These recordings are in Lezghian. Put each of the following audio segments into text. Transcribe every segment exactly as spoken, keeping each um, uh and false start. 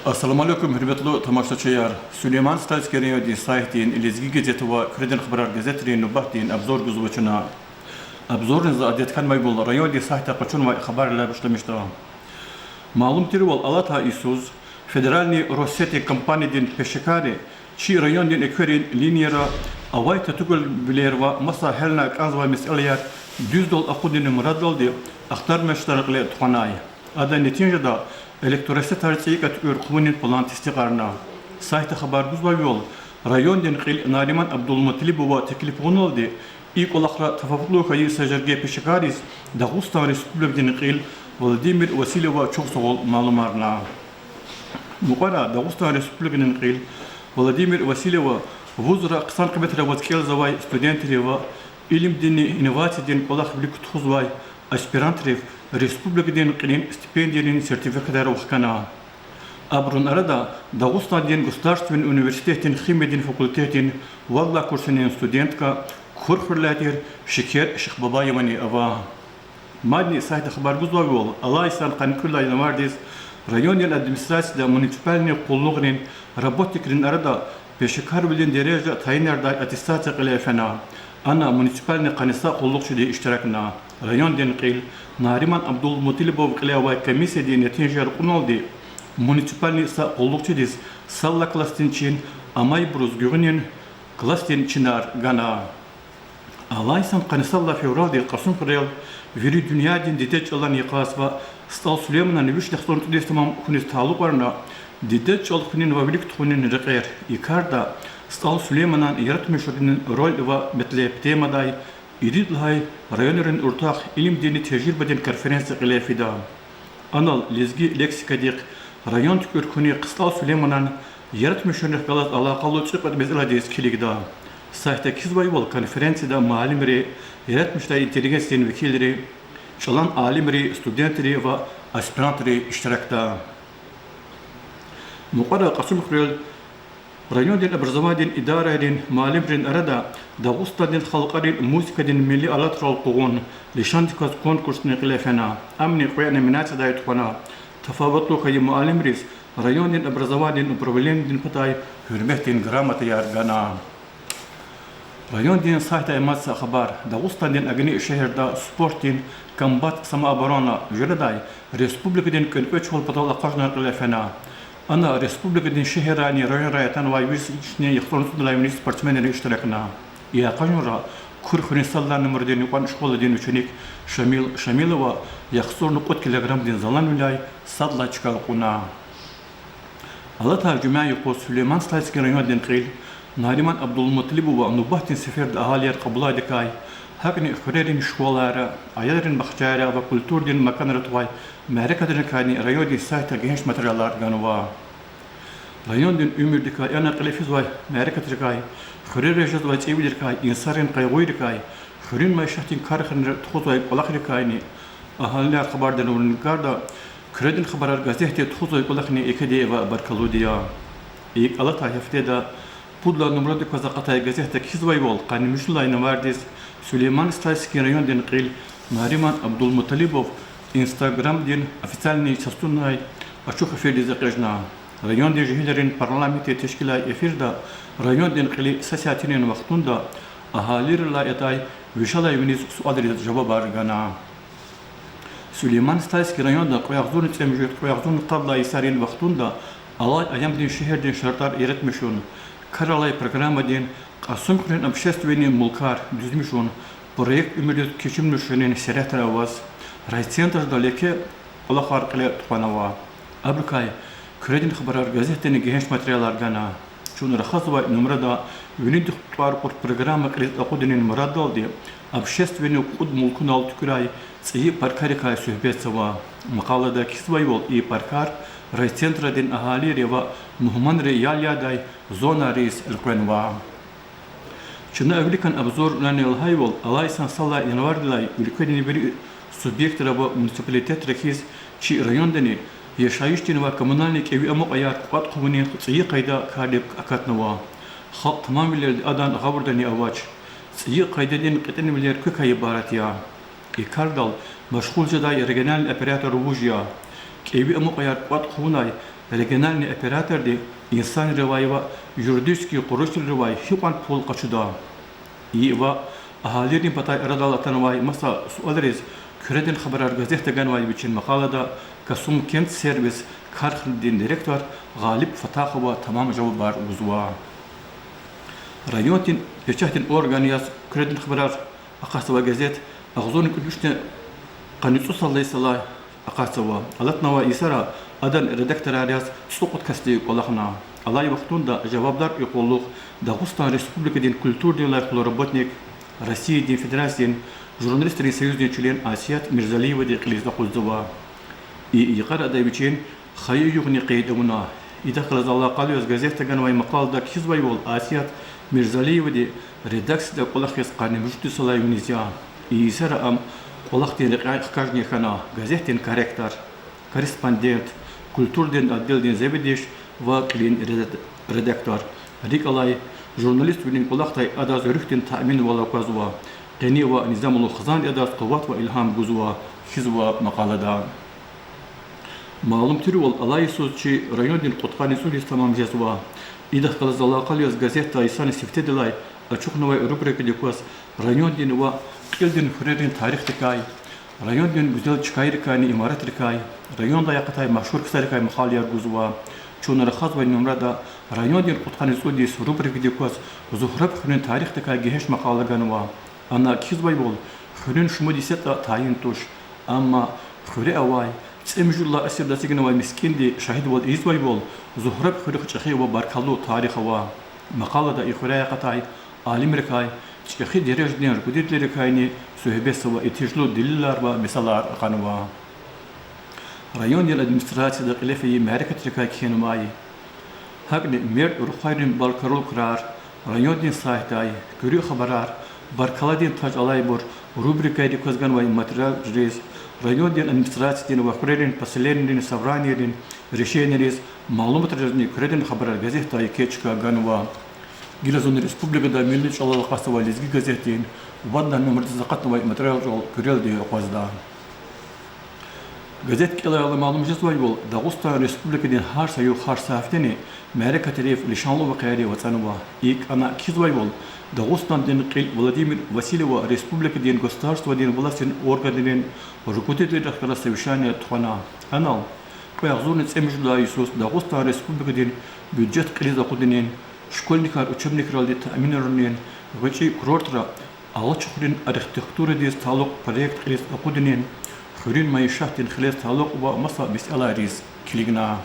Ассаламу алейкум, гьуьрметлу тамашачияр! Сулейман-Стальский райондин сайтдин, Лезги газет ва Куьредин хабарар газетрин нубатдин обзор гузва чна. Обзорни за адет хьанвайвал, райондин сайтда къачунвай хабаррилай башламишда. Малум тирвал, алатай йисуз федеральный Россети компаниядин пешекарри чи райондин экверин линияра авай татугелвилер ва маса гьялна кӀанзавай месэлаяр дуьздал акъудунин мураддалди ахтармишайди кьиле тухванай. Адан нетижада электросетар цӀийи кьатӀуьр хъувунин план тестикьарна. Сайтда хабар гузвайвал, райондин кьил Нариман Абдулмуталибова теклифуналди и кӀвалахра тафаватлу хьайи са жерге пешекарриз Дагъустан Республикадин кьил Владимир Васильева чухсагъул малумарна. Мукьвара Дагъустан Республикадин кьил Владимир Васильева вузра хъсан къиметра аваз кӀелзавай студентри ва илимдинни инновациядин кӀвалах вилик тухузвай аспирантрив республикадин кьилин стипендиярин сертификатар вахкана. Абурун арада Дагъустандин государственный университетдин химиядин факультетдин вад лагьай курсунин студентка, Курхуьрелай тир Шекер Шихбабаевани ава. Мадни сайтда хабар гузвайвал, алай йисан къанни кӀуьд лагьай январдиз райондин администрацияда муниципальный къуллугърин работникрин арада пешекарвилин дережа тайинардай аттестация кьиле фена. Ана муниципальный къанни са къуллугъчиди иштиракна. Райондин кьил Нариман Абдулмуталибов кьиле авай комиссиядин нетижаяр кьуналди муниципальный са къуллугъчидиз сад лагьай классдин чин, амайбуруз гуьгъуьнин классдин чинар гана. Алай йисан къанни сад лагьай февралдин Кьасумхуьрел вири дуьньядин дидед чӀалан йикъаз ва СтӀал Сулейманан вишни яхцӀурни цӀуд йис тамам хьуниз талукьарна дидед чӀал хуьнин ва вилик тухунин рекьер. И карда СтӀал Сулейманан яратмишунрин роль ва метлеб темадай ирид лагьай районрин уртах илимдинни тежрибадин конференция кьиле фида. Анал лезги лексикадихъ район туькӀуьр хьунихъ СтӀал Сулейманан яратмишунрихъ галаз алакъалу цӀикьвед месэладиз килигда. Сайтда кхьизвайвал, конференцияда муаллимри, яратмишдай интеллигенциядин векилри, чӀалан алимри, студентри ва аспирантри иштиракда. Мукьвара Кьасумхуьрел райондин образованидин идарайрин муаллимрин арада Дагъустандин халкьарин музыкадин милли алатрал къугъун лишандиказ конкурсни кьиле фена. Амни кьве номинациядай тухвана. Тафаватлу хьайи муаллимриз райондин образованидин управленидин патай гьуьрметдин грамотаяр гана. Райондин сайтдай мад са хабар. Дагъустандин Агни шегьерда спортдин комбат самооборона жуьредай республикадин кӀвенкӀве чухул патал акъажунар кьиле фена. Ана республикадин шегьеррайни районрай атанвай вишни яхцӀурни цӀуд лагьай виниз спортсменри иштиракна. И акъажунра Курхуьруьн сад лагьай нумрадин юкьван школадин ученик Шамил Шамилова яхцӀурни кьуд килограммдин заланвиляй сад лагьай чка кьуна. Алатай жуьмя юкъуз Сулейман-Стальский райондин кьил Нариман Абдулмуталибова нубатдин сеферда агьалияр кьабулайдакай, гьакӀни хуьрерин школайра, аялрин бахчайра ва культурадин маканра тухвай мярекатриникайни райондин сайтда гегьенш материалар ганва. Райондин уьмуьрдикай, ана кьиле физвай мярекатрикай, хуьрера жезвай цӀийивилерикай, инсанрин къайгъуйрикай, хуьруьн майишатдин карханайра тухузвай кӀвалахрикайни агьалияр хабардар авунин карда, Куьредин хабарар газетди тухузвай кӀвалахни икӀди ва баркаллуди я. ИкӀ, алатай гьафтеда пуд лагьай нумрадик кваз акъатай газетда кхьизвайвал, къанни муьжуьд лагьай январдиз Сулейман-Стальский райондин кьил Нариман Абдулмуталибов Instagram-дин официальный сайтунай ачух эфирдиз экъечӀна. Райондин жегьилрин парламентди тешкилай эфирда райондин кьили са сятинин вахтунда агьалийрилай атай вишелай виниз суалриз жавабар гана. Сулейман-Стальский районда кьве агъзурни цӀемуьжуьд, кьве агъзурни къад лагьай йисарин вахтунда алай аямдин шегьердин шартӀар яратмишун, кар алай программадин, Кьасумхуьруьн общественный мулкар дуьзмишун проект уьмуьрдиз кечинмишунин серетра аваз райцентрда леке кӀвалахар кьиле тухванва. Абурукай Куьредин хабарар газетдани гегьенш материалар гана. Чун рахазвай нумрада винидихъ тӀвар кьур программа кьилиз акъудунин мураддалди общественный кьуд мулкунал туькӀуьрай цӀийи паркарикай суьгьбетзава. Макъалада кхьизвайвал, и паркар райцентрадин агьалийри ва мугьманри ял ядай зонайриз элкъвенва. Чна виликан обзордани лагьайвал, алай йисан са лагьай январдилай уьлкведин вири субъектра ва муниципалитетра хьиз, чи райондани яшайишдин ва коммунальный кӀеви амукьаяр кӀватӀ хъувунин цӀийи къайда кардик акатнава. Халкь тамамвилелди адан гъавурдани авач. ЦӀийи къайдадин кьетӀенвилер квекай ибарат я. И кардал машгъул жедай региональный оператор вуж я? КӀеви амукьаяр кӀватӀ хъувунай региональный операторди инсанривай ва юридический къурушривай гьикьван пул къачуда? И ва агьалийрин патай арадал атанвай маса суалриз Куьредин хабарар газетда ганвай вичин макъалада Касумкентсервис карханадин директор Гъалиб Фатахова тамам жавабар гузва. Райондин печатдин орган яз Куьредин хабарар акъатзавай газет агъзурни кӀуьд вишни къанни цӀусад лагьай йисалай акъатзава. Алатнавай йисара адан редакторар яз цӀукьуд касди кӀвалахна. Алай вахтунда жавабдар и къуллугъ Дагъустан Республикадин культурадин лайихлу работник, Россиядин Федерациядин журналистрин союздин член Асият Мирзалиевади кьилиз акъудзава. И йикъара ада вичин хайи югъни къейд авуна. Идахъ галаз алакъалу яз газетда ганвай макъалада кхьизвайвал, Асият Мирзалиевади редакцияда кӀвалахиз къанни муьжуьд йисалай виниз я. И йисара ам кӀвалахдин рекьяй хкажни хьана: газетдин корректор, корреспондент, культурадин отделдин заведующий ва кьилин редак-, редактор. РикӀ алай журналиствилин кӀвалахдай адаз руьгьдин таъминвал аквазва. Къени ва низамлу хизанди адаз къуват ва илгьам гузва, кхьизва макъалада. Малум тирвал, алай йисуз чи райондин кьудкъанни цӀуд йис тамам жезва. Идахъ галаз алакъалу яз газетда йисани сифтедилай ачухнавай рубрикадик кваз райондин ва кьилдин хуьрерин тарихдикай, райондин гуьзел чкайрикайни имаратрикай, райондай акъатай машгьур ксарикай макъалаяр гузва. Чун рахазвай нумрада райондин кьудкъанни цӀуд йис рубрикадик кваз Зугьраб хуьруьн тарихдикай гегьенш макъала ганва. Ана кхьизвайвал, хуьруьн шумуд йис ятӀа тайин туш, амма хуьре авай, цӀемуьжуьд лагьай асирда эцигнавай мискӀинди шагьидвал ийизвайвал, Зугьраб хуьруьхъ чӀехи ва баркаллу тарих ава. Макъалада и хуьряй акъатай алимрикай, чӀехи дережадин руководителрикайни суьгьбетзава, итижлу делилар ва мисалар гъанва. Райондин администрацияда кьиле фейи мярекатрикай кхьенвай, гьакӀни мерд рухвайрин баркарул крар, райондин сайтдай, Куьруь хабарар, Баркалладин таж алайбур рубрикайрик кваз ганвай материалриз, райондин администрациядин ва хуьрерин поселенийрин собранийрин решенийриз малуматризни Куьредин хабарар газетда еке чка ганва. Гила зун республикада милли чӀалал акъатзавай Лезги газетдин вад лагьай нумрадиз акъатнавай материалрал куьрелди акъвазда. Газет кӀелайла малум жезвайвал, Дагъустан Республикадин гьар са югъ, гьар са гьафтени мярекатрив, лишанлу вакъиайрив ацӀанва. ИкӀ, ана кхьизвайвал, Дагъустандин кьил Владимир Васильева республикадин государстводин властдин органрин руководителрихъ галаз совещание тухвана. Анал кьве агъзурни цӀемуьжуьд лагьай йисуз Дагъустан Республикадин бюджет кьилиз акъудунин, школьникар учебникралди таъминарунин, гъвечӀи курортра алачухрин архитектурадиз талукь проект кьилиз акъудунин, хуьруьн майишатдин хилез талукь ва маса месэлайриз килигна.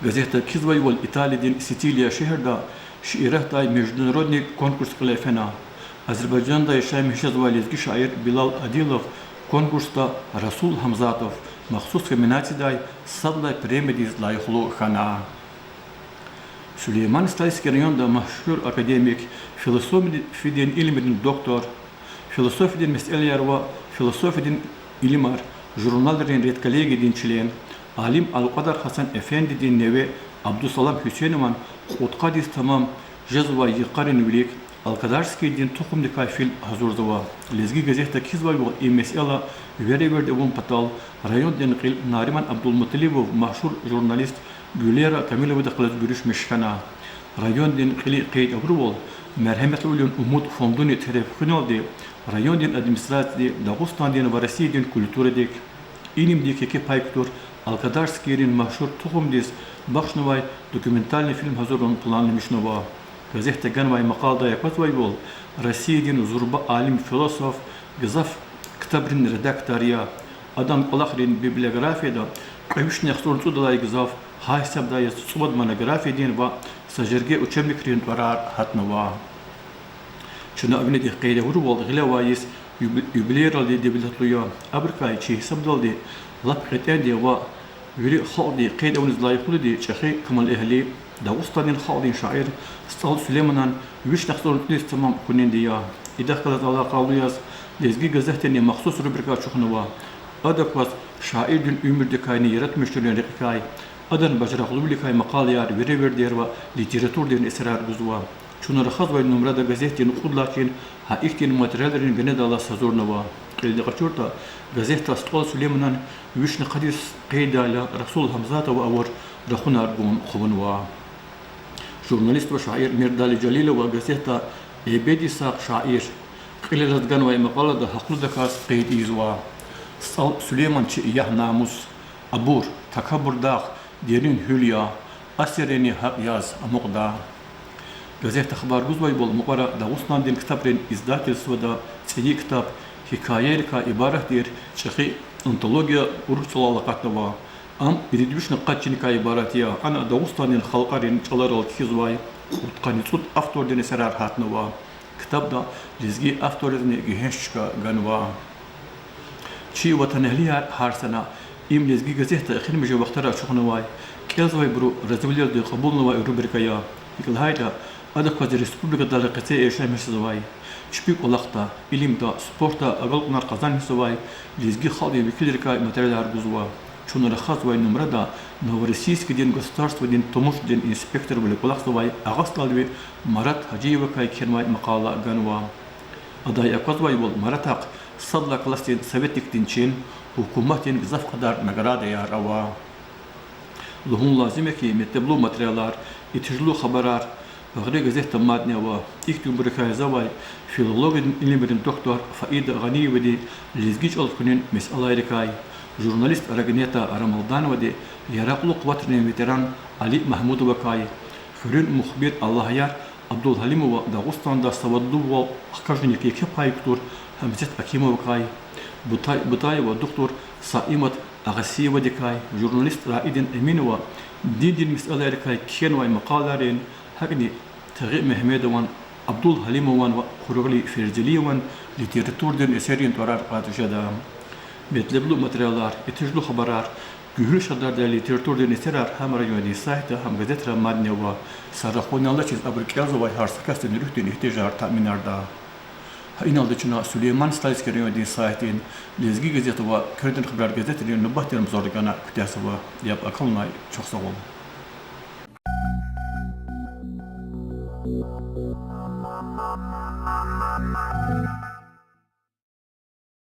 Газетда кхьизвайвал, Италиядин Сицилия шегьерда шииратдай международный конкурс кьиле фена. Азербайжанда яшамиш жезвай лезги шаир Билал Адилов конкурсда Расул Гьамзатов махсус номинациядай сад лагьай премиядиз лайихлу хьана. Сулейман-Стальский районда машгьур академик, философиядин илимрин доктор, Философиядин месэлаяр ва философиядин илимар журналрин редколлегиядин член, алим Алкьвадар Гьасан-эфендидин неве Абдусалам Гьуьсейнован кьудкъад йис тамам жезвай йикъарин вилик алкадарскийрин тухумдикай фильм гьазурзава. Лезги газетда кхьизвайвал, и месэла веревирд авун патал райондин кьил Нариман Абдулмуталибов машгьур журналист Гуьлера Камиловади галаз гуьруьшмиш хьана. Райондин кьили къейд авурвал, Мергьеметлувилин Умуд фондуни тереф хуьналди, райондин администрацияди Дагъустандин ва Россиядин культурадик, илимдик еке пай кутур алкадарскийрин машгьур тухумдиз бахшнавай документальный фильм гьазурун планламишнава. Газетда ганвай макъаладай аквазвайвал, Россиядин зурба алим-философ гзаф ктабрин редактор я. Адан кӀвалахрин библиографияда кьве вишни яхцӀурни цӀудалай гзаф, гьа гьисабдай яз цӀувад монографиядин ва са жерге учебникрин тӀварар гьатнава. Чна винидихъ къейд авурвал, гъиле авай йис юб-, юбилейралди девлетлу я. Абурукай чи гьисабдалди лап кьетӀенди ва вири халкьди къейд авуниз лайихлуди чӀехи Камалэгьли, Дагъустандин халкьдин шаир СтӀал Сулейманан вишни яхцӀурни цӀуд йис тамам хьунинди я. Идахъ галаз алакъалу яз Лезги газетдани махсус рубрика ачухнава. Ада кваз шаирдин уьмуьрдикайни яратмишунрин рекьикай, адан бажарагълувиликай макъалаяр, веревирдер ва литературадин эсерар гузва. Чун рахазвай нумрада газетдин кьуд лагьай чин гьа ихьтин материалрин ганедаллаз гьазурнава. кьилди къачуртӀа, газетда СтӀал Сулейманан вишни къад йис къейдайла Расул Гьамзатова авур рахунар гун хъувунва. Журналист ва шаир Мирдали Жалилова газетда Эбеди сагъ шаир кьилел алаз ганвай макъалада гьахълудаказ къейд ийизва: СтӀал Сулейман чи иягь-намус, абур, такабур дагъ, дерин гьуьл я, асиррини гьакӀ яз амукьда. Газетда хабар гузвайвал, мукьвара Дагъустандин ктабрин издательствода цӀийи ктаб, гьикаяйрикай ибарат тир чӀехи антология урус чӀалал акъатнава. Ам ирид вишни къад чиникай ибарат я, ана Дагъустандин халкьарин чӀаларал кхьизвай кьудкъанни цӀуд автордин эсерар гьатнава. Ктабда лезги авторризни гегьенш чка ганва. Чи ватанэгьлияр гьар сана, им Лезги газетда эхиримжи вахтара ачухнавай, кӀелзавайбуру разивилелди кьабулнавай рубрика я. ГьикӀ лагьайтӀа, адак кваз республикадал къецяй яшамиш жезвай, чпи кӀвалахда, илимда, спортда агалкьунар къазанмишзавай лезги халкьдин векилрикай материалар гузва. Чун рахазвай нумрада Новороссийскдин государственный таможнядин инспекторвиле кӀвалахзавай агъа СтӀалви Марат Гьажиевакай кхьенвай макъала ганва. Адай аквазвайвал, Маратахъ сад лагьай классдин советникдин чин, гьукуматдин гзаф кьадар наградаяр ава. Лугьун лазим я хьи, метлеблу материалар, итижлу хабарар Багъри газетда мадни ава. Ихьтинбурукай гьазурзавай филологиядин илимрин доктор Фаида Гъаниевади лезги чӀал хуьнин месэлайрикай, журналист Рагнета Рамалдановади яракьлу къуватрин ветеран Али Магьмудовакай, хуьруьн мухбир Аллагьяр Абдулгьалимова Дагъустанда савадлувал хкажунихъ еке пай кутур Гьамзет Акимовакай, Бутай-, Бутаева духтур Саимат Агъасиевадикай, журналист Раидин Эминова диндин месэлайрикай кхьенвай макъалайрин, гьакӀни Тагъи Мегьамедован, Абдулгьалимован ва Къургъли Ферзелиеван литературадин эсеррин тӀварар кьаз жеда. Метлеблу материалар, итижлу хабарар, гуьгьуьл шадардай литературадин эсерар гьам райондин сайтда, гьам газетра мадни ава. Са рахунал алачиз абуру кӀелзавай гьар са касдин руьгьдин игьтияжар таъминарда. Гьа иналди чна Сулейман-Стальский райондин сайтдин Лезги газет ва Куьредин хабарар газетрин нубатдин обзорни гана куьтягьзава. Яб акалунай, чухсагъул.